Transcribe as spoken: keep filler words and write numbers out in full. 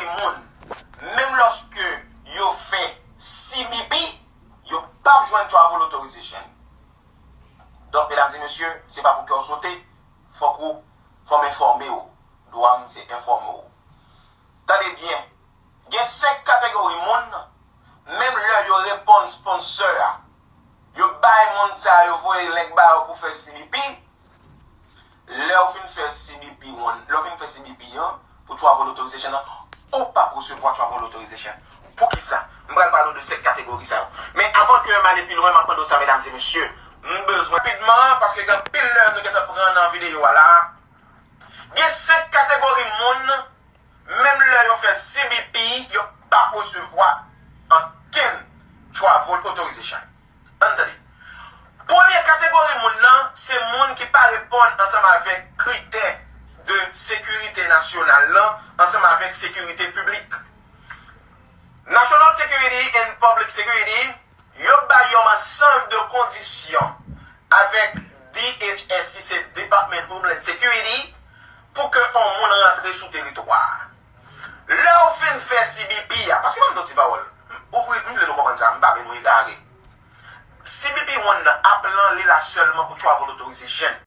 moun, menm lòske yo fè C B P, yo p ap jwenn travel authorization. Donk, medam e mesye, se pa pou kè w sote, fòk ou, fò m enfòme w. Dwa m se enfòme w. Tande byen, gen senk kategori moun, menm lè yo reponn sponsor a, yo bay moun sa yo voye link ba yo pou fè C B P, lè w fin fè C B P one, lè w fin fè C B P an, pou travel authorization an, ou p ap resevwa travel authorization. Poukisa? M pral pale w de senk kategori sa yo. Men avan ke m ale pi lwen, m ap mande w sa, medam e mesye. M bezwen rapidman, paske gen anpil lè nou gentan pran nan videyo a la. Gen senk kategori moun, menm lè yo fè C B P, yo p ap resevwa ankenn travel authorization. Ann tande. Premye kategori moun nan, se moun ki pa reponn ansanm avèk kritè de sekirite nasyonal lan, ansanm avèk sekirite piblik. National Security and Public Security, yo bay yon ansanm de kondisyon avèk D H S, ki se Department Homeland Security, pou ke yon moun rantre sou teritwa a. Lè w fin fè C B P a, paske ban m di w ti pawòl, ouvri, m vle nou konprann sa, m pa vle nou egare. C B P one nan ap lan li la sèlman pou travel authorization.